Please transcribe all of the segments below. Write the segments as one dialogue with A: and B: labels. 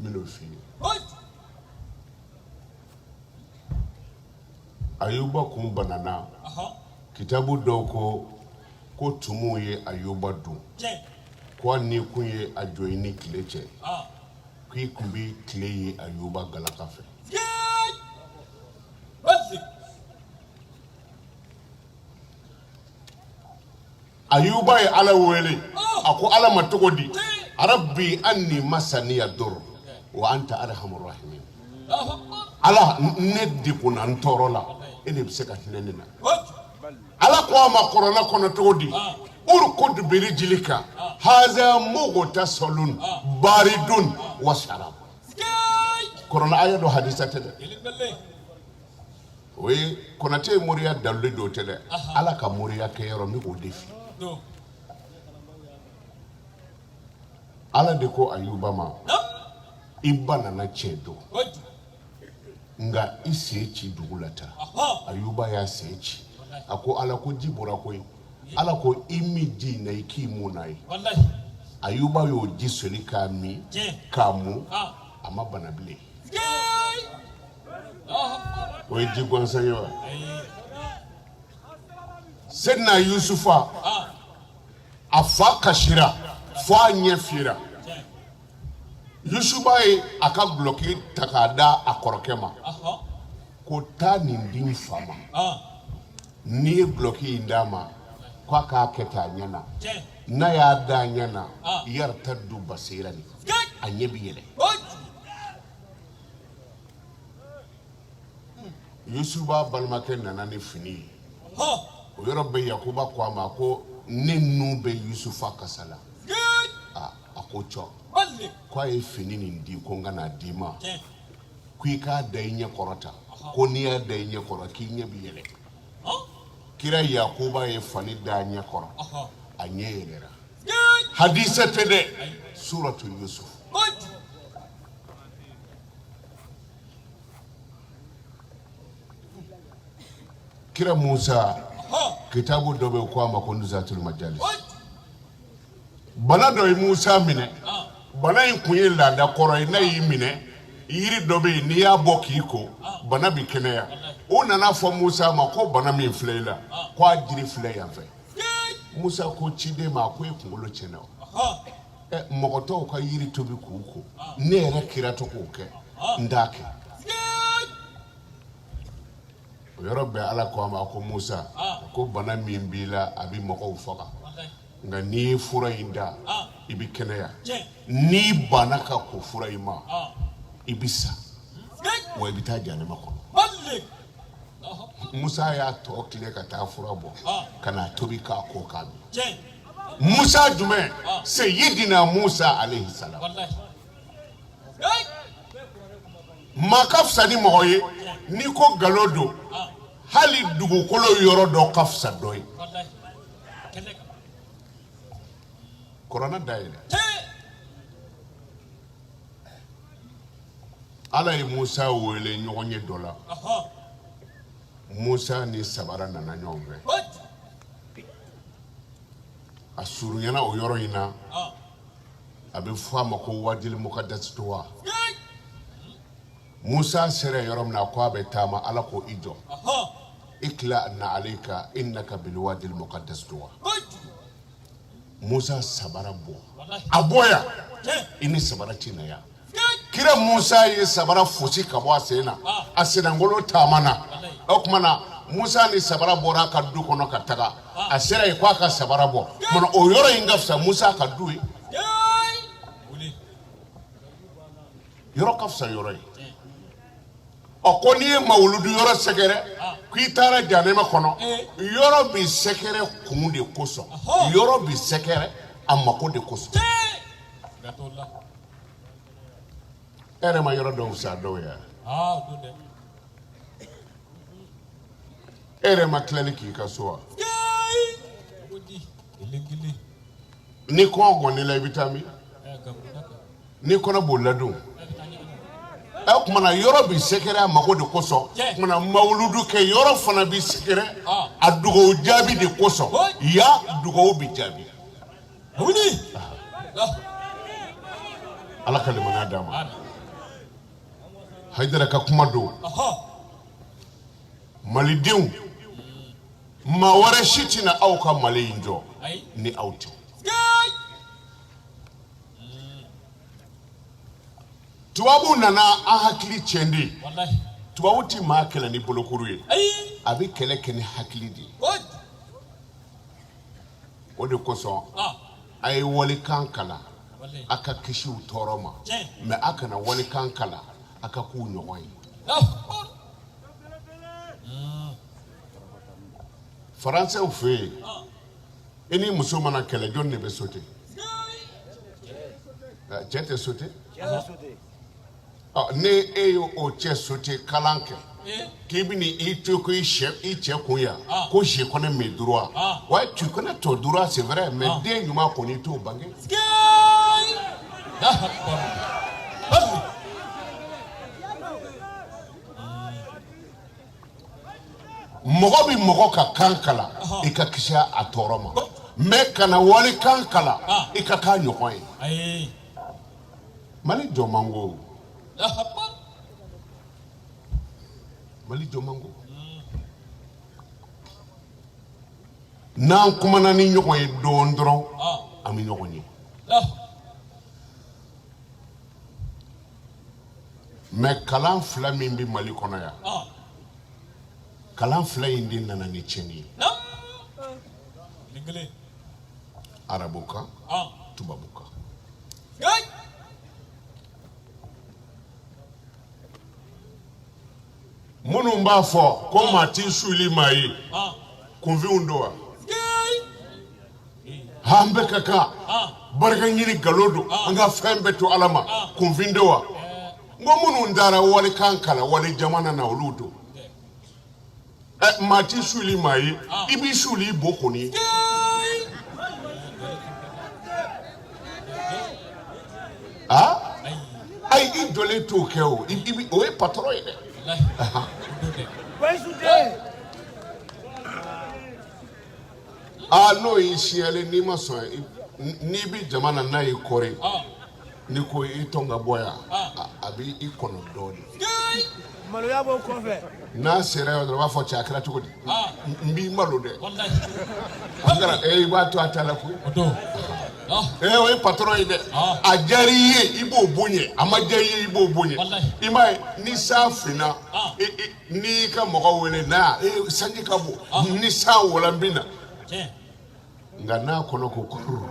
A: N bɛn'o f'i ye. Ayuba kun banana. Kitabu dɔw ko ko tumuw ye Ayuba dun, ko hali n'i kun ye a jɔ i ni tile cɛ, k'i kun bɛ tile ye Ayuba galaka fɛ. Ayuba ye Ala wele, a ko Ala ma cogo di? Rabbi anni masaniya dur wa anta arhamur rahimin. Ala, ne degunna, n tɔɔrɔ la, e de bɛ se ka hinɛ ne na. Ala ko a ma kuranɛ kɔnɔ cogo di? Urkud birijilika haza mugtasalun baridun wa sharab. Kuranɛ aya don, hadisa tɛ dɛ. O ye Konate ye moriya dalilu don tɛ dɛ. Ala ka moriya kɛ yɔrɔ n bɛ k'o de f'i ye. Ala de ko Ayuba ma, i banana tiɲɛ don, nka i sen ci dugu la tan. Ayuba y'a sen ci, a ko Ala ko ji bɔra koyi. Ala ko i min ji in na, i k'i mun n'a ye. Ayuba y'o ji soli k'a min k'a mun, a ma bana bilen. O ye ji gansan ye wa? Sedina Yusufa, a fa kasira fo a ɲɛ fiyera. Yusuba ye a ka dulɔki ta k'a da a kɔrɔkɛ ma ko taa nin di n fa ma. N'i ye dulɔki in d'a ma, k'a k'a kɛ tan a ɲɛ na, n'a y'a da a ɲɛ na, yartaddu basirani, a ɲɛ bɛ yɛlɛ. Yusuba balimakɛ nana ni fini ye. O yɔrɔ bɛɛ Yakuba ko a ma ko ne nun bɛ Yusufa kasa la. A ko cɔ ko a ye fini nin di ko n ka n'a d'i ma, ko i k'a da i ɲɛ kɔrɔ tan, ko n'i y'a da i ɲɛ kɔrɔ k'i ɲɛ bɛ yɛlɛ. Kira Yakuba ye fani da a ɲɛ kɔrɔ, a ɲɛ yɛlɛra. Hadisa tɛ dɛ, suratu Yusuf. Kira Musa, kitabu dɔ bɛ yen ko a ma ko Nuzatul Majalis. Bana dɔ ye Musa minɛ. Bana in kun ye laada kɔrɔ ye, n'a y'i minɛ, yiri dɔ bɛ yen, n'i y'a bɔ k'i ko, bana bɛ kɛnɛya. O nana fɔ Musa ma ko bana min filɛ i la, ko a jiri filɛ yan fɛ. Musa ko ciden ma ko e kunkolo tiɲɛna wa? Mɔgɔ tɔw ka yiri tobi k'u ko, ne yɛrɛ kira to k'o kɛ, n t'a kɛ. O yɔrɔ bɛɛ Ala ko a ma ko Musa, ko bana min b'i la, a bɛ mɔgɔw faga, nka n'i ye fura in da, i bɛ kɛnɛya. N'i banna ka ko fura in ma, i bɛ sa wa i bɛ taa jahanama kɔnɔ. Musa y'a tɔ tile ka taa fura bɔ ka n'a tobi k'a ko k'a min. Musa jumɛn? Seyidina Musa alayhi salam. Maa ka fisa ni mɔgɔ ye, n'i ko nkalon don, hali dugukolo yɔrɔ dɔ ka fisa dɔ ye. Kuranɛ dayɛlɛ. Ala ye Musa wele ɲɔgɔn ye dɔ la. Musa ni sabara nana ɲɔgɔn fɛ. A surunyana o yɔrɔ in na, a bɛ fɔ a ma ko wadil mukadasi tuwa. Musa sera yɔrɔ min na ko a bɛ taama, Ala ko i jɔ, ikla na alayka innaka bil wadil mukadasi tuwa. Musa sabara bɔ, a bɔ yan, i ni sabara ti na yan. Kira Musa ye sabara fosi ka bɔ a sen na, a sennankolo taamana. O tuma na Musa ni sabara bɔra a ka du kɔnɔ ka taga, a sera yen ko a ka sabara bɔ. Tuma o yɔrɔ in ka fisa Musa ka du ye, yɔrɔ ka fisa yɔrɔ ye. Ɔ ko n'i ye mawuludu yɔrɔ sɛgɛrɛ k'i taara janɛmɛ kɔnɔ, yɔrɔ bɛ sɛgɛrɛ kun de kosɔn, yɔrɔ bɛ sɛgɛrɛ a mako de kosɔn. E yɛrɛ ma yɔrɔ dɔw fisaya dɔw ye wa? E yɛrɛ ma tilali k'i ka so wa? Ni kɔngɔ gɔnn'i la, i bɛ taa min? Ni kɔnɔ bolila dun? O tuma na yɔrɔ bɛ sɛgɛrɛ a mako de kosɔn. O tuma na mawuludu kɛ yɔrɔ fana bɛ sɛgɛrɛ a dugawu jaabi de kosɔn. Ya dugawu bɛ jaabi. Ala ka limaniya d'an ma. Hayidara ka kuma don. Malidenw, maa wɛrɛ si tɛna aw ka Mali in jɔ ni aw tɛ. Tubabu nana an hakili tiɲɛ de. Tubabu tɛ maa kɛlɛ ni bolokuru ye, a bɛ kɛlɛ kɛ ni hakili de ye. O de kosɔn a ye walikan kalan a ka kisi u tɔɔrɔ ma, mais a kana walikan kalan a ka k'u ɲɔgɔn ye. Faransɛw fɛ yen, i ni muso mana kɛlɛ, jɔn de bɛ sauter? Cɛ tɛ sauter. Ni e y'o cɛ sauter kalan kɛ k'i bɛ i to ko i cɛ kun yan ko je connais mes droits. Ouais, tu connais ton droit, c'est vrai, mais den ɲuman kɔni i t'o bange. Mɔgɔ bɛ mɔgɔ ka kan kalan i ka kisi a tɔɔrɔ ma, mais kana walikan kalan i ka k'a ɲɔgɔn ye. Mali jɔ man go, Mali jɔ man go. N'an kumana ni ɲɔgɔn ye dɔɔnin dɔrɔn, an bɛ ɲɔgɔn ye. Mais kalan fila min bɛ Mali kɔnɔ yan, kalan fila in de nana ni tiɲɛni ye: arabukan, tubabukan. Minnu b'a fɔ ko maa t'i suli maa ye, kunfinw don wa? An bɛɛ ka kan barika ɲini, nkalon don, an ka fɛn bɛɛ to Ala ma, kunfin don wa? N ko minnu taara walikan kalan wali jamana na, olu don. Ɛ, maa t'i suli maa ye, i b'i suli i bo kɔni ye. Aa, ayi, i jɔlen t'o kɛ o, o ye patɔrɔn ye dɛ. Aa, n'o y'i siyalen, n'i ma sɔn, n'i bɛ jama na, n'a y'i kɔri, n'i ko i tɔn ka bɔ yan, a bɛ i kɔnɔ dɔɔnin.
B: Maloya b'o kɔfɛ.
A: N'a sera yɔrɔ dɔ la, a b'a fɔ cɛ, a kɛra cogo di? N b'i malo dɛ. A kɛra i b'a to a ta la koyi. Ee, o ye patɔrɔn ye dɛ. A diyara i ye, i b'o bonya, a ma diya i ye, i b'o bonya. I m'a ye, ni san finna, n'i y'i ka mɔgɔ wele na, ee, sanji ka bon, ni san wola n bɛ na. Nka n'a kɔnɔ ko kururu,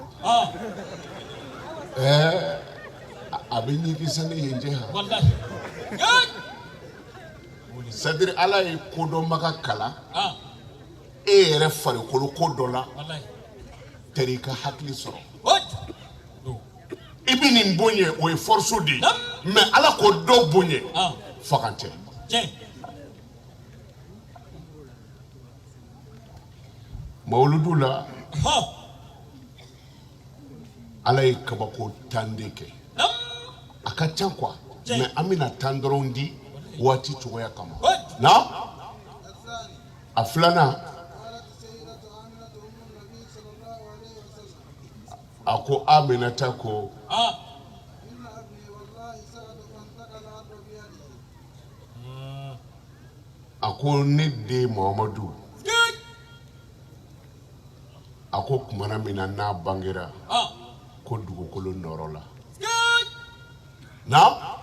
A: ɛɛ, a bɛ ɲigin sani yen cɛ han. C'est-à-dire Ala ye kodɔnbaga kalan e yɛrɛ farikolo ko dɔ la, tɛri i ka hakili sɔrɔ. I bɛ nin bonya, o ye force de ye, mais Ala ko dɔ bonya fagan tɛ. Mawuludu la, Ala ye kabako 10 de kɛ. A ka ca quoi, mais an bɛna 10 dɔrɔn di waati cogoya kama. Na a filanan, a ko Aminata ko a ko ne den Muhamadu, a ko kumana min na n'a bangera, ko dugukolo nɔrɔ la. Na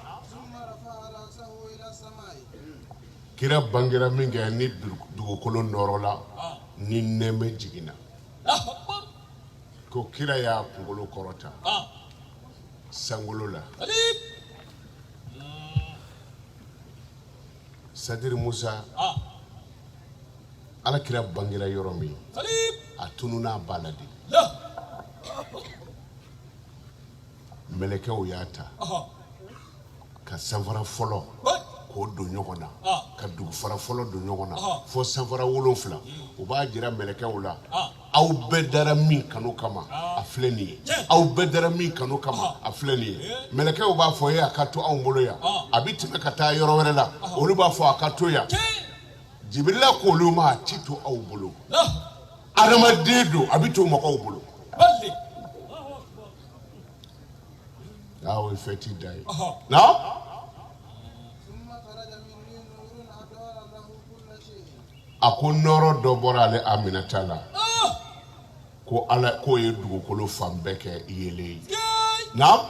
A: kira bangera min kɛ ni dugukolo nɔrɔ la, ni nɛɛmɛ jiginna, ko kira y'a kunkolo kɔrɔta sankolo la. Sadiri Musa, Ala kira bangera yɔrɔ min, a tununna a ba la de. Mɛlɛkɛw y'a ta ka sanfara fɔlɔ k'o don ɲɔgɔn na, ka dugufara fɔlɔ don ɲɔgɔn na, fo sanfara 7. U b'a jira mɛlɛkɛw la, aw bɛɛ dara min kanu kama, a filɛ nin ye. Aw bɛɛ dara min kanu kama, a filɛ nin ye. Mɛlɛkɛw b'a fɔ e, a ka to anw bolo yan. A bɛ tɛmɛ ka taa yɔrɔ wɛrɛ la, olu b'a fɔ a ka to yan. Jibirila k'olu ma, a ti to aw bolo, adamaden don, a bɛ to mɔgɔw bolo. O ye fɛti da ye. Na A ko nɔɔrɔ dɔ bɔra ale Aminata la, ko Ala k'o ye dugukolo fan bɛɛ kɛ yeelen ye. Naam.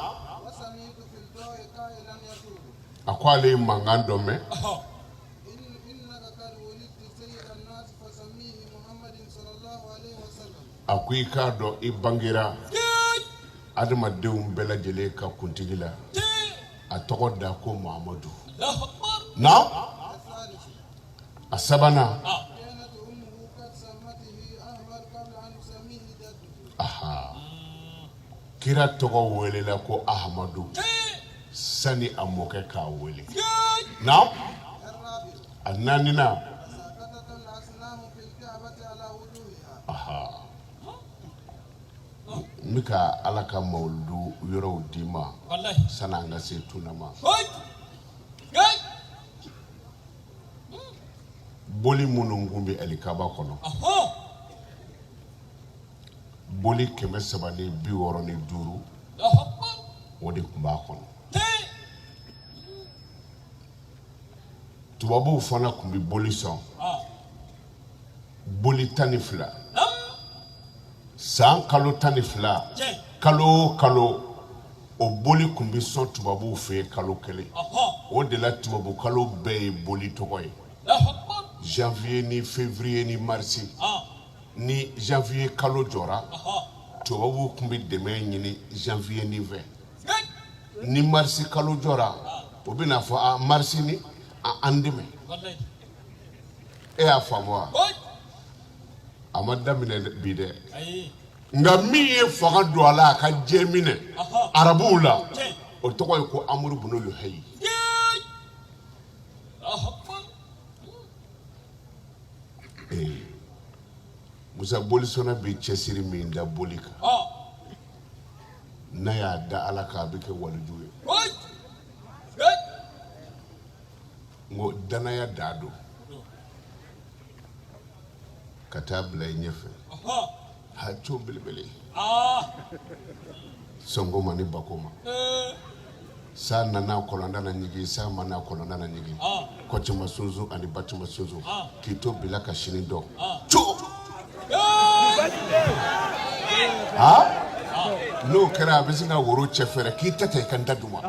A: A ko ale ye mankan dɔ mɛn. A ko i k'a dɔn i bangera adamadenw bɛɛ lajɛlen ka kuntigi la, a tɔgɔ da ko Muhamadu. Naam. A sabanan, aha, kira tɔgɔ welela ko Ahamadu sani a mɔkɛ k'a wele. Naam. A naaninan, aha, n bɛ ka Ala ka mawuludu yɔrɔw d'i ma sani an ka se tuna ma. Boli minnu tun bɛ alikaba kɔnɔ, boli 365, o de tun b'a kɔnɔ. Tubabuw fana tun bɛ boli sɔn, boli 12, san kalo 12, kalo o kalo o boli tun bɛ sɔn tubabuw fɛ yen kalo kelen. O de la tubabu kalo bɛɛ ye boli tɔgɔ ye. Janvier ni février ni mars. Ni janvier kalo jɔra, tubabuw tun bɛ dɛmɛ ɲini janvier ni fɛ. Ni mars kalo jɔra, o bɛna fɔ a mars ni an dɛmɛ. E y'a faamu wa? A ma daminɛ bi dɛ. Nka min ye fanga don a la a ka jɛ minɛ arabuw la, o tɔgɔ ye ko Amuru bunu Luhayi. Musa bolisɔnna bɛ cɛsiri min da boli kan, n'a y'a da Ala kan, a bɛ kɛ waliju ye. N ko danaya da don ka taa bila i ɲɛfɛ. Ha, co belebele sɔnko ma ni bako ma. Sa nana kɔlɔnda na ɲigin, sa ma na kɔlɔnda na ɲigin, kɔcɛma sunsun ani bacɛma sunsun, k'i to bila ka sini dɔn co. Ha, n'o kɛra a bɛ sin ka woro cɛ fɛrɛ k'i tɛ ta i ka n da d'u ma.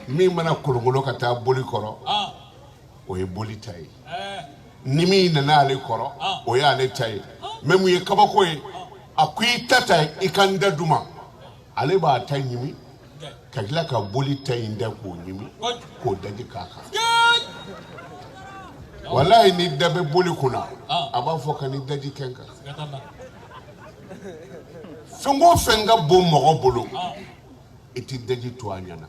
A: Min mana kolonkolon ka taa boli kɔrɔ, o ye boli ta ye. Ni min nana ale kɔrɔ, o y'ale ta ye. Mɛ mun ye kabako ye, a ko i ta ta i ka n da d'u ma, ale b'a ta ɲimi ka tila ka boli ta in da k'o ɲimi k'o daji k'a kan. Walayi ni da bɛ boli kunna, a b'a fɔ ka ni daji kɛ n kan. Fɛn o fɛn ka bon mɔgɔ bolo, i tɛ daji to a ɲɛna.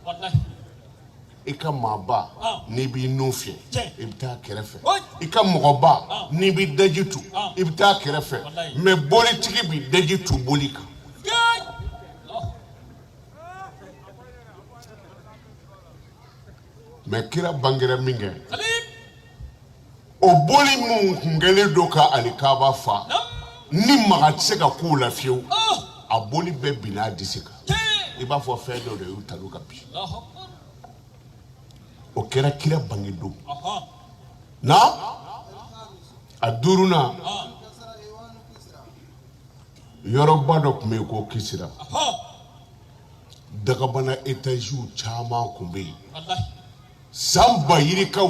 A: I ka maaba n'i b'i nun fiyɛ, i bɛ taa kɛrɛfɛ. I ka mɔgɔba n'i bɛ daji tu, i bɛ taa kɛrɛfɛ. Mɛ bolitigi bɛ daji tu boli kan. Mɛ kira bangera min kɛ, o boli minnu tun kɛlen don ka alikaba fa, ni maga tɛ se ka k'u la fiyewu, a boli bɛɛ binna a disi kan. I b'a fɔ fɛn dɔ de y'u talu ka bin. O kɛra kira bange don. Na a duurunan, yɔrɔba dɔ tun bɛ yen ko Kisira. Dagabana etaziw caman tun bɛ yen, san ba yirikaw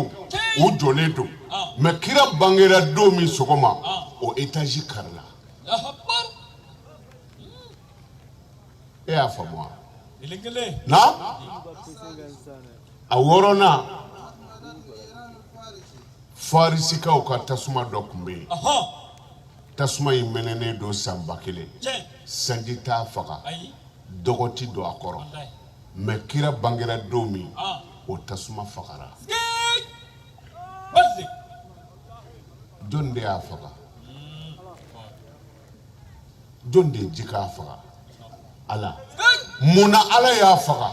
A: u jɔlen don. Mɛ kira bangera don min sɔgɔma, o etazi karila. E y'a faamu wa? Na a wɔɔrɔnan, Farisikaw ka tasuma dɔ tun bɛ yen. Tasuma in mɛnɛnen don san 1000, sanji t'a faga, dɔgɔ tɛ don a kɔrɔ. Mɛ kira bangera don min, o tasuma fagara. Jɔn de y'a faga? Jɔn de ye ji k'a faga? Ala. Mun na Ala y'a faga?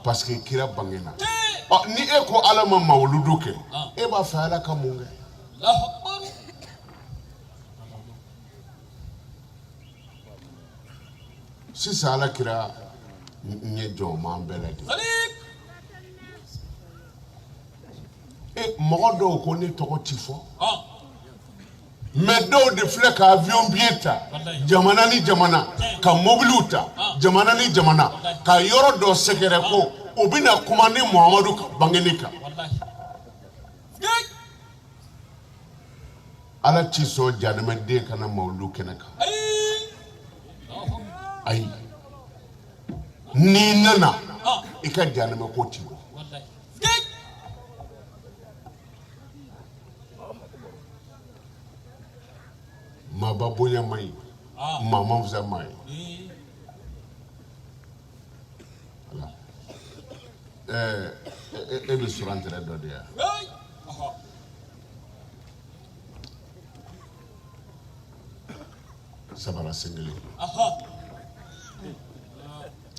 A: Parce que kira bangena. Ɔ, ni e ko Ala ma mawuludu kɛ, e b'a fɛ Ala ka mun kɛ? Sisan Ala kira ɲɛ jɔ m'an bɛɛ la de. E mɔgɔ dɔw ko ne tɔgɔ ti fɔ, mais dɔw de filɛ ka avion billet ta jamana ni jamana, ka mobiliw ta jamana ni jamana, ka yɔrɔ dɔ sɛgɛrɛ ko u bɛna kuma ni Muhamadu ka bangeni kan. Ala ti sɔn janɛmɛden ka na mawulu kɛnɛ kan. Ayi, n'i nana i ka janɛmɛ ko ti bɔ. Maaba bonya man ɲi, maa man fisa maa ye. Ɛɛ, e bɛ surantɛrɛ dɔ de yan. Sabara sen kelen.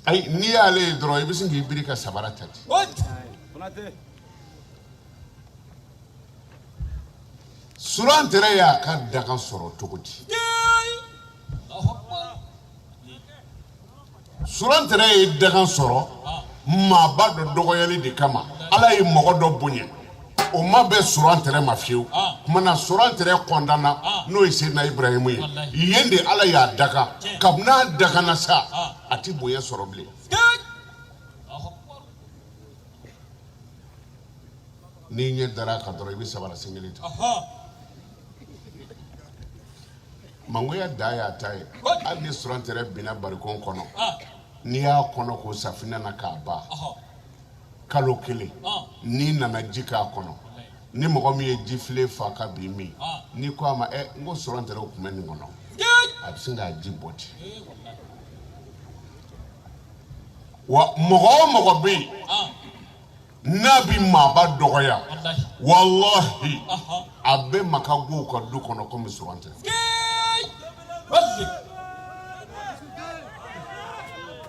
A: Ayi, n'i y'ale ye dɔrɔn, i bɛ sin k'i biri ka sabara ta ten. Surantɛrɛ y'a ka daga sɔrɔ cogo di? Surantɛrɛ ye daga sɔrɔ maaba dɔ dɔgɔyali de kama. Ala ye mɔgɔ dɔ bonya, o ma bɛn surantɛrɛ ma fiyewu. Tuma na surantɛrɛ kɔntanna, n'o ye Seyidina Ibrahimu ye. Yen de Ala y'a daga. Kabini a dagana sa, a ti bonya sɔrɔ bilen. N'i ɲɛ dara a kan dɔrɔn, i bɛ sabara sen kelen ta. Mangoya da y'a ta ye. Hali ni surantɛrɛ binna barikon kɔnɔ, n'i y'a kɔnɔ ko safinɛ na k'a ban kalo kelen, n'i nana ji k'a kɔnɔ, ni mɔgɔ min ye jifilen fa ka bin min, n'i ko a ma, ɛ, n ko surantɛrɛ tun bɛ nin kɔnɔ, a bɛ sin k'a ji bɔ ten. Wa mɔgɔ o mɔgɔ bɛ yen n'a bɛ maaba dɔgɔya, walahi, a bɛ maka gow ka du kɔnɔ komi surantɛrɛ.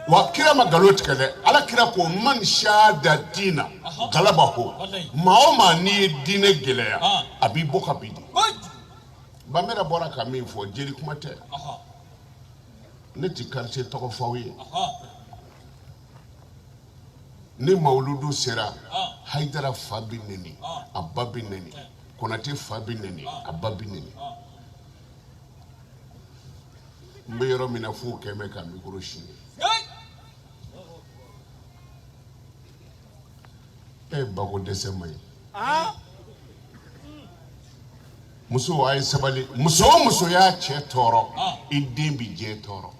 A: Wa kira ma nkalon tigɛ dɛ. Ala kira ko man shada dina galabahu, maa o maa n'i ye diinɛ gɛlɛya, a b'i bɔ ka bin de. Banbɛda bɔra ka min fɔ, jeli kuma tɛ. Ne ti quartier tɔgɔ f'aw ye. Ni mawuludu sera, Hayidara fa bɛ neni, a ba bɛ neni, Konate fa bɛ neni, a ba bɛ neni. N bɛ yɔrɔ min na, f'u kɛn bɛ ka micro sini. E bako dɛsɛ man ɲi. Muso, a ye sabali. Muso o muso y'a cɛ tɔɔrɔ, i den bɛ diɲɛ tɔɔrɔ.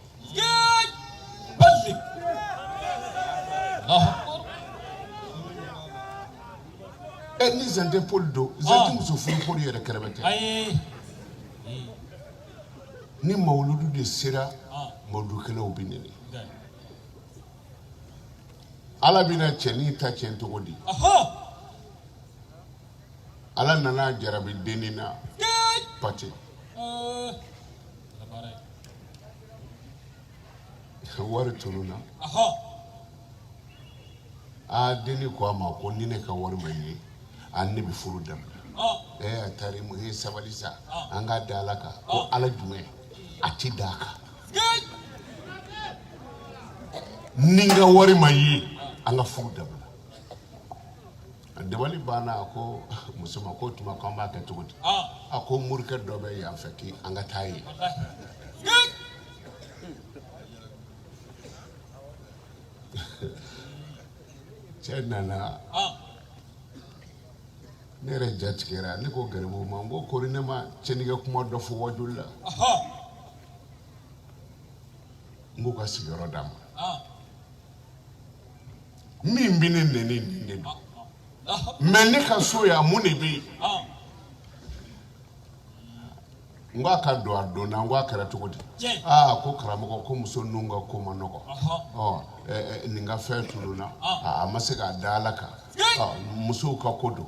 A: Ɛ, ni zante poli don, zante muso furu poli yɛrɛ kɛrɛfɛ tɛ. Ni mawuludu de sera, mawuludukɛlaw bɛ neni. Ala bɛna cɛnin ta cɛn cogo di? Ala nana jarabi dennin na pate. Wari tununna. Aa, dennin ko a ma ko ni ne ka wari ma ye, a ne bɛ furu dabila. Ɛ, a taara mu ye, sabali sa, an k'a da Ala kan. Ko Ala jumɛn? A ti da a kan. Ni n ka wari ma ye, an ka furu dabila. A dabali banna. A ko muso ma ko tuma ko an b'a kɛ cogo di? A ko morikɛ dɔ bɛ yan fɛ, k'i an ka taa yen. Cɛ nana, ne yɛrɛ ja tigɛra. Ne ko garibuw ma, n ko kori ne ma cɛnnikɛ kuma dɔ fɔ wajuli la? N k'u ka sigiyɔrɔ d'a ma. Min bɛ ne nɛni, nin de don. Mais ne ka so yan, mun de bɛ yen? N ko a ka don. A donna. N ko a kɛra cogo di? Aa, ko karamɔgɔ, ko muso ninnu ka ko man nɔgɔ. Ɔ nin ka fɛn tununna, a ma se k'a da Ala kan, musow ka ko don.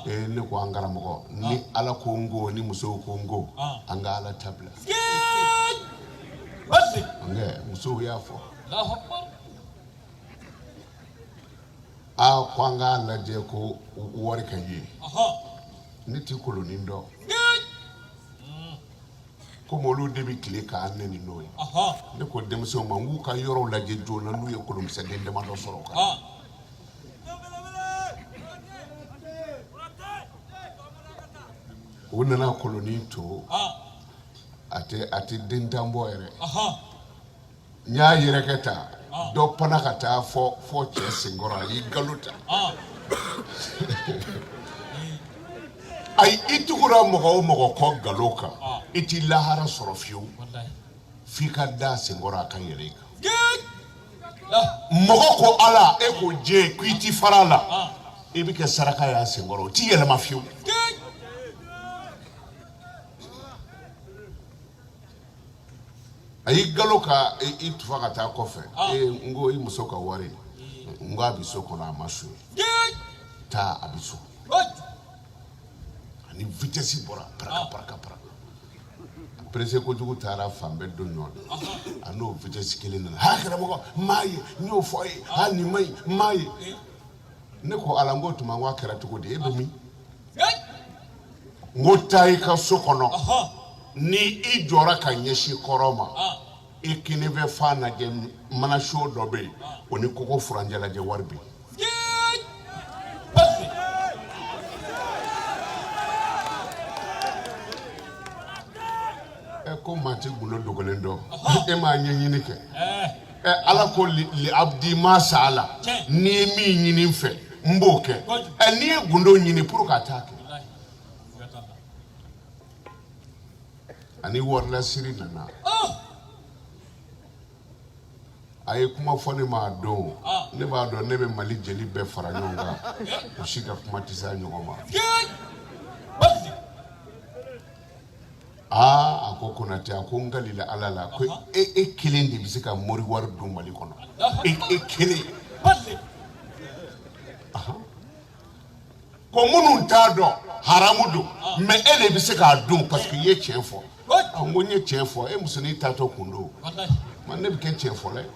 A: Ne ko an karamɔgɔ, ni Ala ko n ko, ni musow ko n ko, an ka Ala ta bila. Musow y'a fɔ. Aa, ko an k'a lajɛ ko wari ka ye. Ne t'i kolonin dɔn komi olu de bɛ tile k'an nɛni n'o ye. Ne ko denmisɛnw ma, n k'u ka yɔrɔw lajɛ joona, n'u ye kolonkisɛden damadɔ sɔrɔ o kan. U nana kolonin to, a tɛ a tɛ den tan bɔ yɛrɛ. N y'a yɛrɛkɛ ta, dɔ panna ka taa fɔ fɔ cɛ senkɔrɔ, a y'i galo ta. Ayi, i tugura mɔgɔ o mɔgɔ kɔ nkalon kan, i t'i lahara sɔrɔ fiyewu, f'i ka da senkɔrɔ, a ka yɛlɛ i kan. Mɔgɔ ko Ala, e ko diɲɛ, ko i ti fara a la, i bɛ kɛ saraka y'a senkɔrɔ, o t'i yɛlɛma fiyewu. A y'i galo ka i tufa ka taa kɔfɛ. Ee, n ko i muso ka wari, n ko a bɛ so kɔnɔ, a ma sonya. Taa, a bɛ so. Ani vitesse bɔra, paraka paraka paraka, pressé kojugu, taara fan bɛɛ don ɲɔgɔn na. A n'o vitesse kelen nana. Ha, karamɔgɔ, n m'a ye, n y'o fɔ a ye. Ha, nin ma ɲi, n m'a ye. Ne ko Ala, n ko tuma, n ko a kɛra cogo di? E bɛ min? N ko taa i ka so kɔnɔ, ni i jɔra ka ɲɛsin kɔrɔn ma, i kinifɛ fan lajɛ, manaso dɔ bɛ yen, o ni koko furancɛ lajɛ, wari bɛ yen. Ɛ, ko maa tɛ gundo dogolen dɔn, e m'a ɲɛɲini kɛ. Ɛ, Ala ko li abdi ma saala, n'i ye min ɲini n fɛ, n b'o kɛ. Ɛ, n'i ye gundo ɲini pour ka taa kɛ, ani warilasiri nana, a ye kuma fɔ ne ma a don. Ne b'a dɔn, ne bɛ Mali jeli bɛɛ fara ɲɔgɔn kan, o si ka kuma tɛ se a ɲɔgɔn ma. Aa, a ko Konate, a ko n kalila Ala la ko e kelen de bɛ se ka mori wari dun Mali kɔnɔ, e kelen. Ko minnu t'a dɔn haramu don, mais e de bɛ se k'a dun parce que i ye tiɲɛ fɔ. N ko n ye tiɲɛ fɔ, e musonin taatɔ kun don, ma ne bɛ kɛ tiɲɛ fɔla ye.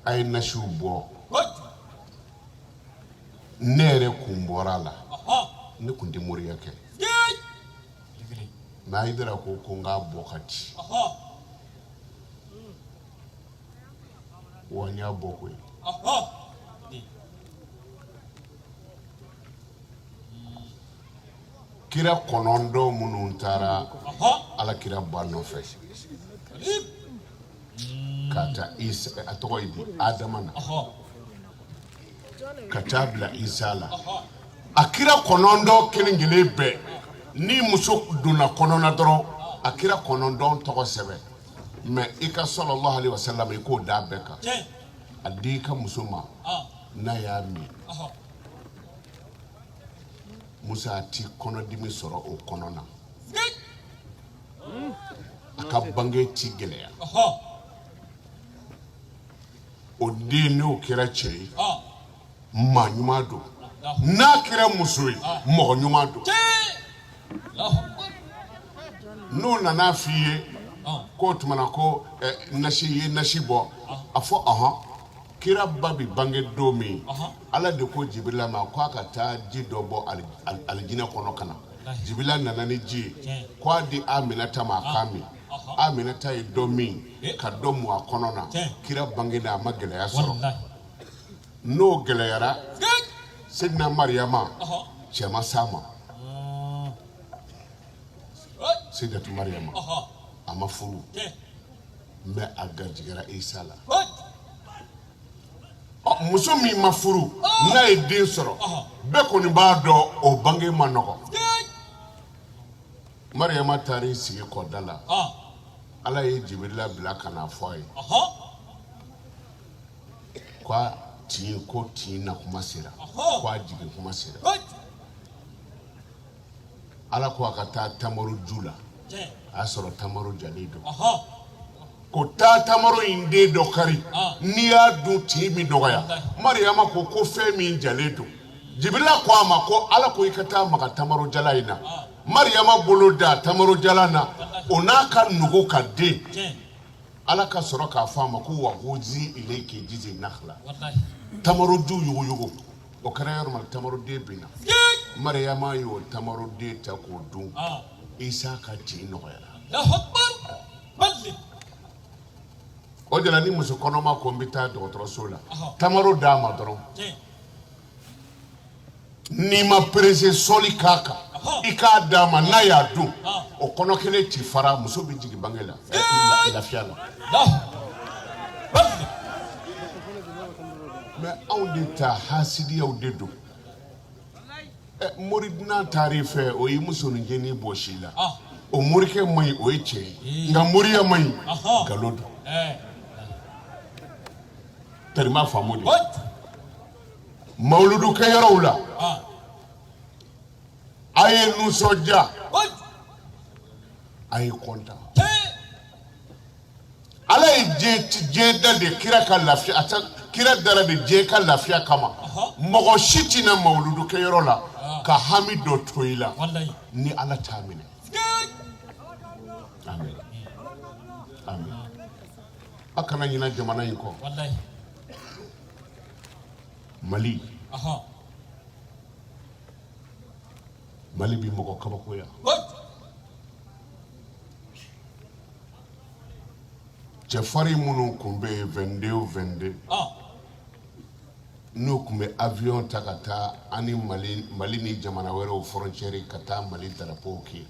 A: A ye nasiw bɔ, ne yɛrɛ kun bɔra a la, ne kun tɛ moriya kɛ, mais Hayidara ko n k'a bɔ ka di wa, n y'a bɔ koyi. Kira 9 minnu taara Ala kira ba nɔfɛ ka taa Isa, a tɔgɔ ye di, Adama na ka taa bila Isa la, a kira 9 kelen kelen bɛɛ, ni muso donna kɔnɔ na dɔrɔn, a kira 9 tɔgɔ sɛbɛn, mais i ka sallallahu alaihi wasallam, i k'o d'a bɛɛ kan, a di i ka muso ma, n'a y'a min, Musa, a ti kɔnɔdimi sɔrɔ o kɔnɔ na, a ka bange ti gɛlɛya. O den, n'o kɛra cɛ ye, maa ɲuman don, n'a kɛra muso ye, mɔgɔ ɲuman don. N'o nana f'i ye k'o tuma na ko nasi ye nasi bɔ, a fɔ ɔhɔn, kira ba bɛ bange don min, Ala de ko Jibirila ma ko a ka taa ji dɔ bɔ alijinɛ kɔnɔ ka na. Jibirila nana ni ji ye, ko a di Aminata ma a k'a min. Aminata ye dɔ min ka dɔ mu a kɔnɔ na, kira bangena, a ma gɛlɛya sɔrɔ. N'o gɛlɛyara, Sedina Mariyama, cɛ ma s'a ma. Sedatu Mariyama, a ma furu, mais a garijɛgɛra Isa la. Ɔ, muso min ma furu, n'a ye den sɔrɔ, bɛɛ kɔni b'a dɔn o bange ma nɔgɔ. Mariyama taara i sigi kɔda la, Ala ye Jibirila bila ka na fɔ a ye ko a tin, ko tin na kuma sera, ko a jigin kuma sera. Ala ko a ka taa tamaro ju la, a y'a sɔrɔ tamaro jalen don, ko taa tamaro in den dɔ kari, n'i y'a dun, tin bɛ nɔgɔya. Mariyama ko fɛn min jalen don. Jibirila ko a ma ko Ala ko i ka taa maga tamaro jala in na. Mariyama bolo da tamaro jala na, o n'a ka nugu ka den. Ala ka sɔrɔ k'a fɔ a ma ko wa huzi ilayki jizi nakhla, tamaro ju yuguyugu. O kɛra yɔrɔ min, tamaroden binna, Mariyama y'o tamaroden ta k'o dun, Isa ka tin nɔgɔyara. O de la, ni muso kɔnɔma ko n bɛ taa dɔgɔtɔrɔso la, tamaro d'a ma dɔrɔn. N'i ma pressé, sɔli k'a kan, i k'a d'a ma, n'a y'a dun, o kɔnɔ kelen ti fara, muso bɛ jigin bange la lafiya la. Mais anw de ta hasidiyaw de don. Mori dunan taar'i fɛ, o y'i musoninjeni bɔsi i la, o morikɛ man ɲi, o ye tiɲɛ ye, nka moriya man ɲi, nkalon don. Tarima faamu de mawuludu kɛyɔrɔw la, a ye nisɔndiya, a ye kɔntan. Ala ye diɲɛ da de kira ka lafiya, a kira dara de diɲɛ ka lafiya kama. Mɔgɔ si tɛna mawuludu kɛyɔrɔ la ka hami dɔ to i la ni Ala t'a minɛ. Amin, amin. A kana ɲinɛ jamana in kɔ. Mali, Mali bi mɔgɔ kabakoya. Cɛfarin minnu tun bɛ yen 22 22, n'u tun bɛ avion ta ka taa an ni Mali, Mali ni jamana wɛrɛw frontière, ka taa Mali drapeau kɛ,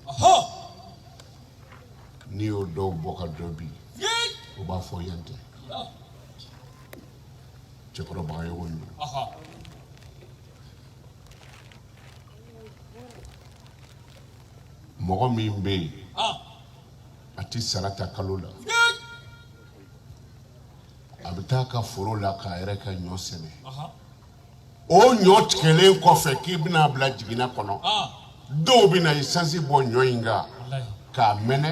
A: n'i y'o dɔw bɔ ka dɔ bi, u b'a fɔ yan tɛ cɛkɔrɔba Bagayogo ninnu. Mɔgɔ min bɛ yen, a tɛ sara ta kalo la, a bɛ taa ka foro la k'a yɛrɛ ka ɲɔ sɛnɛ. O ɲɔ tigɛlen kɔfɛ, k'i bɛna bila jiginɛ kɔnɔ, dɔw bɛna esansi bɔ ɲɔ in kan k'a mɛnɛ,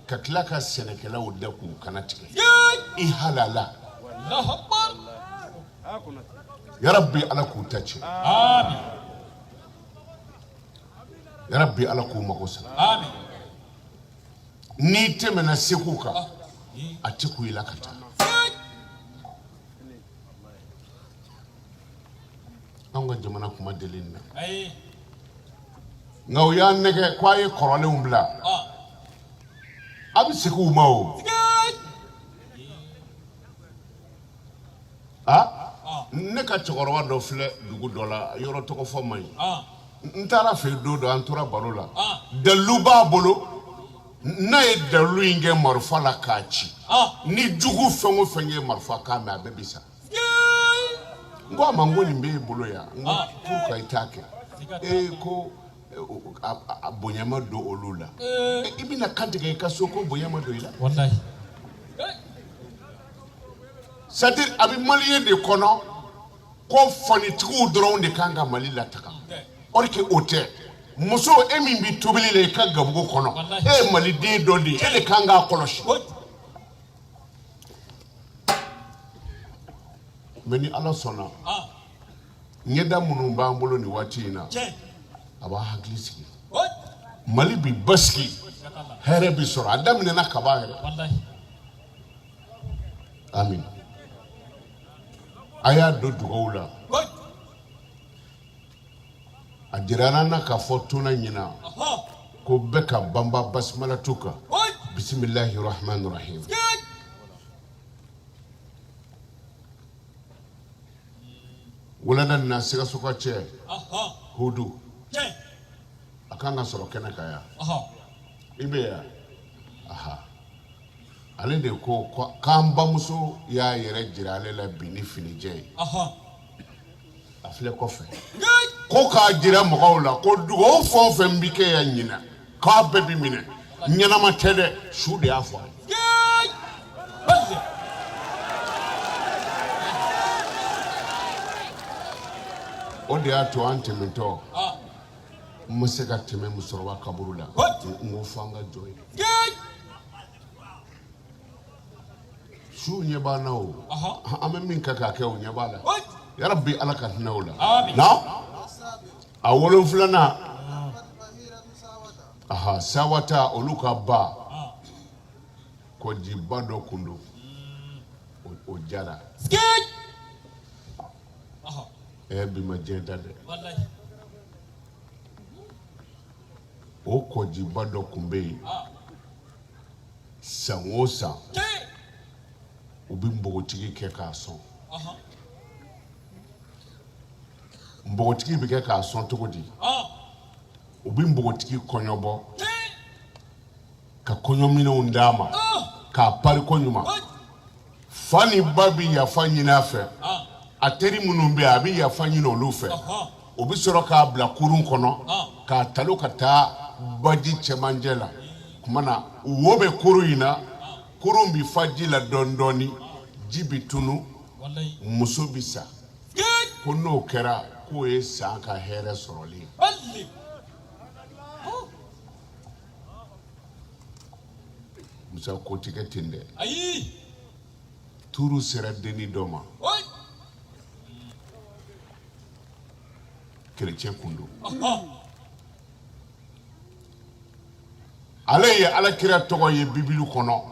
A: ka tila ka sɛnɛkɛlaw da k'u kana tigɛ i halala. Yarabi, Ala k'u ta tiɲɛ. Yarabi, Ala k'u mago sa. N'i tɛmɛna Segu kan, a tɛ kun i la ka taa. Anw ka jamana kuma deli nin na, nka u y'an nɛgɛ ko a ye kɔrɔlenw bila, a bɛ segin u ma o. A ne ka cɛkɔrɔba dɔ filɛ dugu dɔ la, yɔrɔ tɔgɔ fɔ man ɲi. N taara fɛ yen don dɔ, an tora baro la. Dalilu b'a bolo, n'a ye dalilu in kɛ marifa la k'a ci, ni jugu fɛn o fɛn ye marifa kan mɛn, a bɛɛ bi sa. N ko a ma, n ko nin b'e bolo yan, n ko pourquoi i t'a kɛ? Ee, ko a bonya ma don olu la. I bɛna kantigɛ i ka so ko bonya ma don i la. C'est à dire, a bɛ malien de kɔnɔ ko fanitigiw dɔrɔn de kan ka Mali lataga, or que o tɛ. Muso, e min bɛ tobili la i ka gabugu kɔnɔ, e ye maliden dɔ de ye, e de kan k'a kɔlɔsi. Mais ni Ala sɔnna, ɲɛda minnu b'an bolo nin waati in na, a b'a hakili sigi, Mali bi basigi, hɛrɛ bi sɔrɔ. A daminɛna kaban yɛrɛ. Amin. A y'a don dugaw la. A jirala n na k'a fɔ tuna ɲina ko bɛɛ ka banba basimalatu kan, bisimilahi rahmani rahim. Wulada nin na, Sikaso ka cɛ Hudu, a kan ka sɔrɔ kɛnɛ kan yan. I bɛ yan? Aha, ale de ko k'an bamuso y'a yɛrɛ jira ale la bi ni finijɛ ye. A filɛ kɔfɛ ko k'a jira mɔgɔw la ko dugawu fɛn o fɛn bi kɛ yan ɲinɛ, k'a bɛɛ bi minɛ. Ɲɛnama tɛ dɛ, su de y'a fɔ a ye. O de y'a to an tɛmɛtɔ, n ma se ka tɛmɛ musokɔrɔba kaburu la, n ko fo an ka jɔ yen. Su ɲɛ b'an na o, an bɛ min kɛ k'a kɛ, o ɲɛ b'a la. Yarabi, Ala ka hinɛ o la. Na a wolonfilanan, aha, Sawata, olu ka ba, kɔjiba dɔ kun don, o jara. Ɛ, bi ma diɲɛ ta dɛ. O kɔjiba dɔ kun bɛ yen, san o san u bɛ npogotigi kɛ k'a sɔn. Npogotigi bɛ kɛ k'a sɔn cogo di? U bɛ npogotigi kɔɲɔbɔ ka kɔɲɔminɛnw d'a ma k'a pari koɲuman. Fa ni ba bɛ yafa ɲini a fɛ, a teri minnu bɛ yen, a bɛ yafa ɲini olu fɛ. O bɛ sɔrɔ k'a bila kurun kɔnɔ k'a talo ka taa baji cɛmancɛ la. Tuma na wo bɛ kurun in na, kurun bɛ fa ji la dɔɔni dɔɔni, ji bɛ tunu, muso bɛ sa. Ko n'o kɛra, k'o ye san ka hɛrɛ sɔrɔli ye. Musa, ko tɛ kɛ ten dɛ.
C: Ayi.
A: Tuuru sera denni dɔ ma, kerecɛn kun don. Ale ye Ala kira tɔgɔ ye Bibulu kɔnɔ.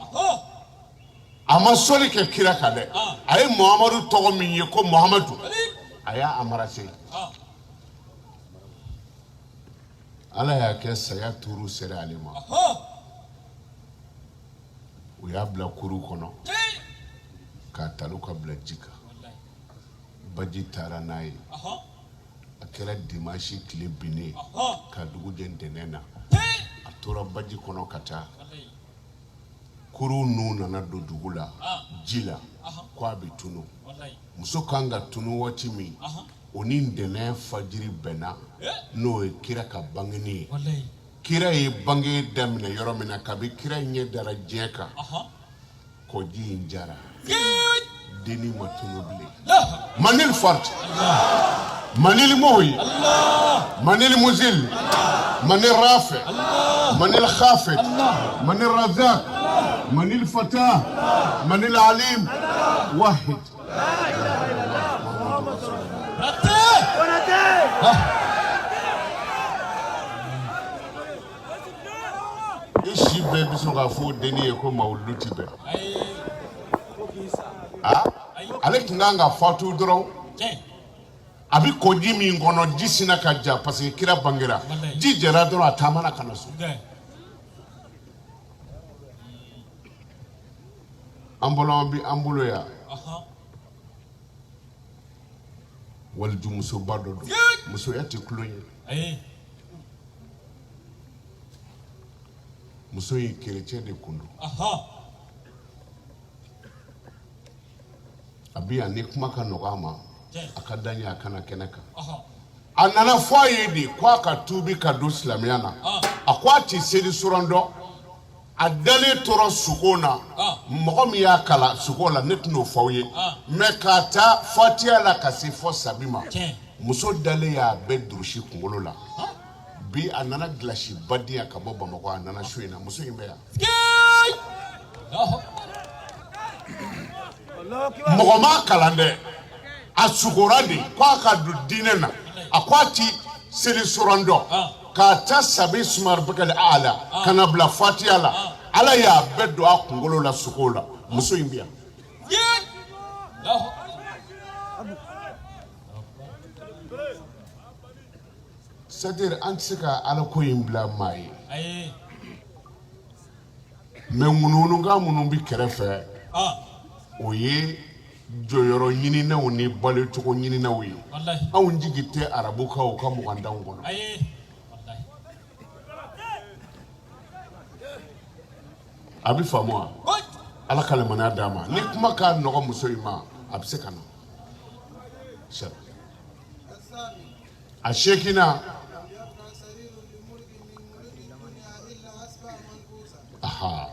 A: A ma sɔli kɛ kira kan dɛ. A ye Muhamadu tɔgɔ min ye ko Muhamadu, a y'a embrasser. Ala y'a kɛ saya tuuru sera ale ma. U y'a bila kurun kɔnɔ k'a talo ka bila ji kan. Baji taara n'a ye. A kɛra dimanche tile binnen ka dugu jɛ ntɛnɛn na. A tora baji kɔnɔ ka taa. Kurun nun nana don dugu la, ji la, ko a bɛ tunu. Muso kan ka tunu waati min, o ni ntɛnɛn fajiri bɛnna, n'o ye kira ka bangeni ye. Kira ye bange daminɛ yɔrɔ min na, kabi kira ɲɛ dara diɲɛ kan, kɔji in jara, denni ma tunu bilen. Manil fart, manil muhyi, manil muzil, manil rafi, manil khafid, manil razak, manil fatah, manil alim, wahid. I si bɛɛ bɛ sɔn k'a fɔ denni ye ko mawuludu ti bɛn. Ale tun kan ka fatu dɔrɔn, a bɛ kɔji min kɔnɔ, ji sinna ka ja parce que kira bangera. Ji jara dɔrɔn, a taamana ka na so. An bolo bɛ an bolo yan, walijumusoba dɔ don. Musoya tɛ tulon ye. Muso in kerecɛn de kun don. A bɛ yan ni kuma ka nɔgɔ a ma, a ka dan ye a kana kɛnɛ kan. A nana fɔ a ye de ko a ka tuubi ka don silamɛya na. A ko a tɛ seli suran dɔn. A dalen tora suko na. Mɔgɔ min y'a kalan suko la, ne tɛn'o fɔ aw ye, mais k'a ta fatiya la ka se fɔ sabi ma, muso dalen y'a bɛɛ durusi kunkolo la. Bi a nana gilasi ba di yan ka bɔ Bamakɔ. A nana su in na, muso in bɛ yan. Mɔgɔ m'a kalan dɛ, a sukora de ko a ka don diinɛ na. A ko a ti seli suran dɔn, k'a ta sabi isma rabbikal ala ka na bila fatiya la, Ala y'a bɛɛ don a kunkolo la suko la. Muso in bɛ yan. C'est à dire, an tɛ se ka Ala ko in bila maa ye, mais ŋunuŋunukan minnu bɛ kɛrɛfɛ, o ye jɔyɔrɔ ɲininaw ni balocogo ɲininaw ye. Anw jigi tɛ arabukaw ka mugandanw kɔnɔ. A bɛ faamu wa? Ala ka limaniya d'a ma. Ni kuma ka nɔgɔ muso in ma, a bɛ se ka na. A seeginna, aha,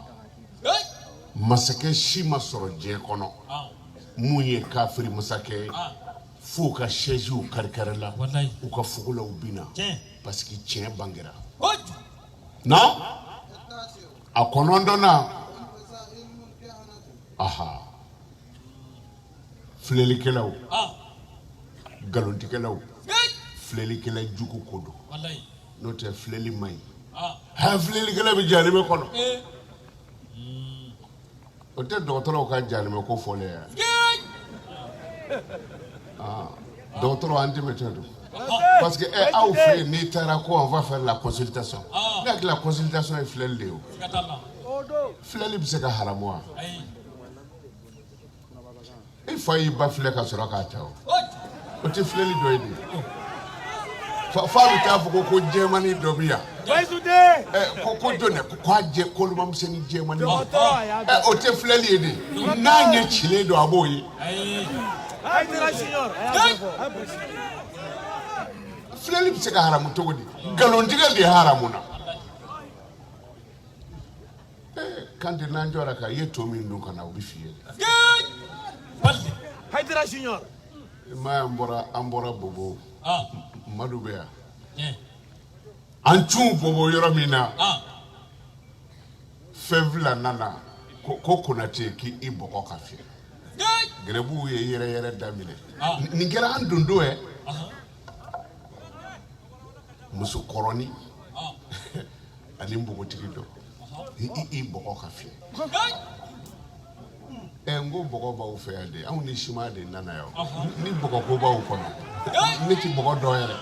A: masakɛ si ma sɔrɔ diɲɛ kɔnɔ mun ye kafiri masakɛ ye f'u ka sɛziw karikarila, u ka fugulaw binna, parce que tiɲɛ bangera. Na a kɔnɔntɔnna, aha, filɛlikɛlaw, nkalontigɛlaw, filɛlikɛla jugu ko don. N'o tɛ, filɛli man ɲi. Ha, filɛlikɛla bɛ jahanamɛ kɔnɔ. O tɛ dɔgɔtɔrɔw ka jahanamɛ ko fɔlen ye. Dɔgɔtɔrɔ, an dɛmɛtɔ don, parce que ɛ aw fɛ yen, n'i taara ko on va faire la consultation, ne hakili la consultation ye filɛli de ye. O filɛli bɛ se ka haramu wa? I fa y'i ba filɛ ka sɔrɔ k'a ta, o tɛ filɛli dɔ ye de? F'a bɛ taa fɔ ko jɛmannin dɔ bɛ yan.
B: Bayisu den.
A: Ko jɔn dɛ, ko a jɛ kolomamisɛnnin jɛmannin.
B: Dɔgɔtɔrɔ a y'a
A: O tɛ filɛli ye de, n'a ɲɛ cilen don a b'o ye.
B: Hayidara Junior a y'a bɛɛ fɔ.
A: Filɛli bɛ se ka haramu cogo di? Nkalontigɛ de ye haramu na. Kante n'an jɔra ka i ye to min dun ka na o bɛ f'i ye dɛ.
B: Hayidara Junior.
A: Maa an bɔra Bobo. Madu bɛ yan. An cun Bobo yɔrɔ min na. Fɛn fila nana ko Konate k'i bɔgɔ ka fiyɛ. Gɛrɛbuw ye yɛrɛ yɛrɛ daminɛ. Nin kɛra an don don yɛ. Musokɔrɔnin ani npogotigi dɔ. I bɔgɔ ka fiyɛ. N ko bɔgɔ b'aw fɛ yan de, anw ni siman de nana yan. Ni bɔgɔ ko b'aw kɔnɔ, ne ti bɔgɔ dɔn yɛrɛ.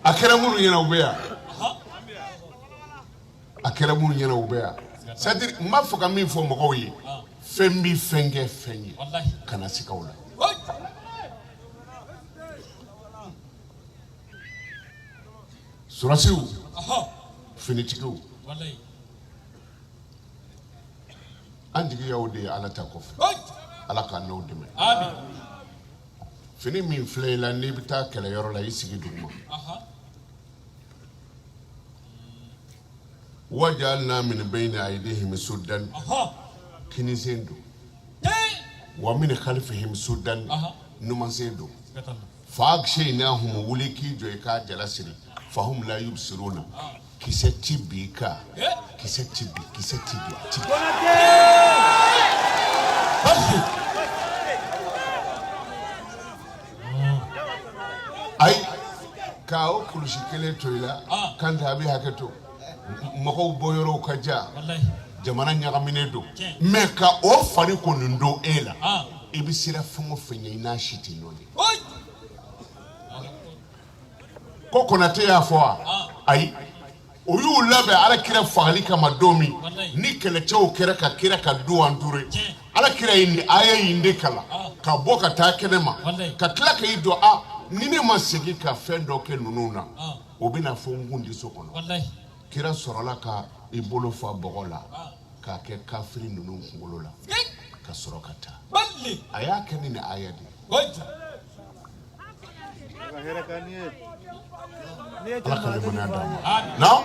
A: A kɛra minnu ɲɛna u bɛ yan. A kɛra minnu ɲɛna u bɛ yan. C'est à dire n b'a fɛ ka min fɔ mɔgɔw ye, fɛn bɛ fɛn kɛ fɛn ye, kana siga o la. Sɔrɔdasiw, finitigiw, an jigi y'aw de ye Ala ta kɔfɛ. Ala k'an n'aw dɛmɛ. Fini min filɛ i la n'i bɛ taa kɛlɛyɔrɔ la i sigi duguma. Wajalna min bayni aydihim suddan kinisen don. Wa min khalfihim suddan numansen don. Fa aghshaynahum wuli k'i jɔ i k'a jala siri fahum la yubsiruna kisɛ ti bin i kan kisɛ ti bin kisɛ ti bin a ti bin. Ayi ka o kulusi kelen to i la Kante a bɛ hakɛ to mɔgɔw bɔ yɔrɔw ka jan jamana ɲagaminen don mais ka o fari kɔni don e la i bɛ siran fɛn o fɛn ɲɛ i n'a si tɛ ɲɔgɔn ye. Ko Konate y'a fɔ wa? Ayi, o y'u labɛn Ala kira fagali kama don min ni kɛlɛcɛw kɛra ka kira ka du entouré, Ala kira ye nin aya in de kalan ka bɔ ka taa kɛnɛ ma ka tila k'i jɔ a ni ne ma segin ka fɛn dɔ kɛ ninnu na o bɛna fɔ n kun di so kɔnɔ. Kira sɔrɔla ka i bolo fa bɔgɔ la k'a kɛ kafiri ninnu kunkolo la ka sɔrɔ ka taa. A y'a kɛ ni nin aya de ye. Ala ka limaniya d'an ma. Naam,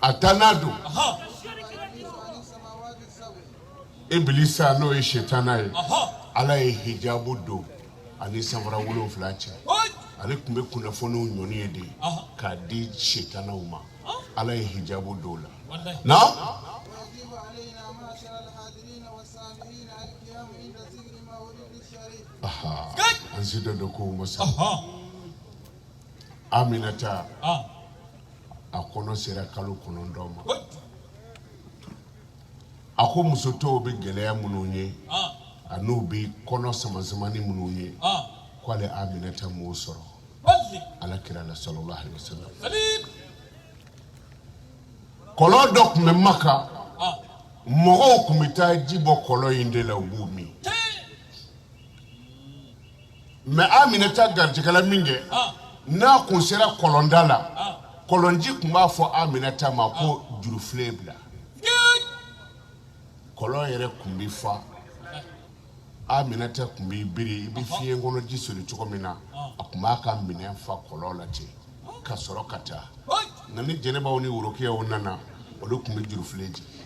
A: a taa n'a don Ibilisa n'o ye setana ye, Ala ye hijabu don ani sanfara 7 cɛ. Ale tun bɛ kunnafoniw ɲɔni ye de k'a di setanaw ma. Ala ye hijabu don o la. Naam. An si dɔ ko masa Aminata a kɔnɔ sera kalo 9 ma. A ko muso tɔw bɛ gɛlɛya minnu ye a n'u bɛ kɔnɔ samasamani minnu ye k'ale Aminata m'o sɔrɔ Ala kira la sallallahu alaihi wasallam. Kɔlɔn dɔ tun bɛ Maka, mɔgɔw tun bɛ taa ji bɔ kɔlɔn in de la u b'u min. Mais Aminata garijɛgɛla min kɛ n'a kun sera kɔlɔnda la, kɔlɔnji tun b'a fɔ Aminata ma ko jurufilen bila. Kɔlɔn yɛrɛ tun bɛ fa, Aminata tun b'i biri i bɛ fiɲɛ kɔnɔ ji soli cogo min na, a tun b'a ka minɛn fa kɔlɔn la ten ka sɔrɔ ka taa. Nka ni jɛnɛbaw ni worokiyaw nana, olu tun bɛ jurufilen jigin.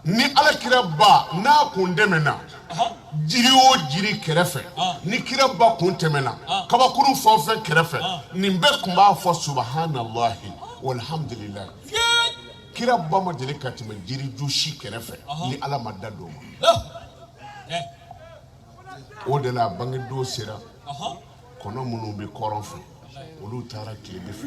A: Ni Ala kira ba n'a kun tɛmɛna jiri o jiri kɛrɛfɛ, ni kira ba kun tɛmɛna kabakuru fɛn o fɛn kɛrɛfɛ, nin bɛɛ tun b'a fɔ subahanallahi walhamdulilayi. Kira ba ma deli ka tɛmɛ jiriju si kɛrɛfɛ ni Ala ma da don o ma. O de la bangedon sera, kɔnɔ minnu bɛ kɔrɔn fɛ olu taara tilebin fɛ,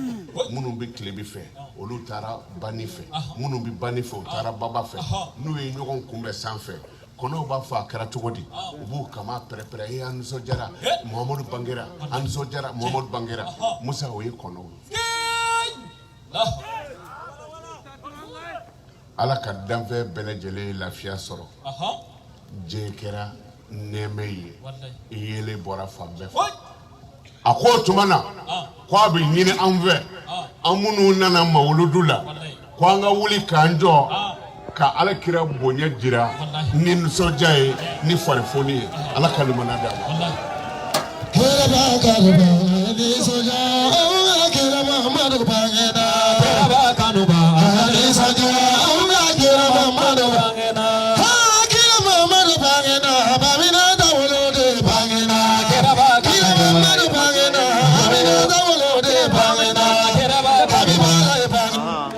A: minnu bɛ tilebin fɛ olu taara bani fɛ, minnu bɛ bani fɛ u taara baba fɛ. N'u ye ɲɔgɔn kunbɛn sanfɛ, kɔnɔw b'a fɔ a kɛra cogo di, u b'u kama pɛrɛpɛrɛ, e an nisɔndiyara, Muhamadu bangera, an nisɔndiyara, Muhamadu bangera. Musa, o ye kɔnɔw ye. Ala ka danfɛn bɛɛ lajɛlen ye lafiya sɔrɔ. Diɲɛ kɛra nɛɛmɛ ye, yeelen bɔra fan bɛɛ fɛ. A ko o tuma na ko a bɛ ɲini an fɛ, an minnu nana mawuludu la, ko an ka wuli k'an jɔ ka Ala kira bonya jira ni nisɔndiya ye, ni farifoni ye. Ala ka limaniya d'an ma.
C: Kiraba kanuba nisɔndiya, kira Muhammadu bangena. Kiraba kanuba nisɔndiya, kira Muhammadu bangena. Kira Muhammadu bangena, Aminata wolode bangena. Kiraba kira Muhammadu bangena, Aminata wolode bangena. Kiraba Habibala bangena.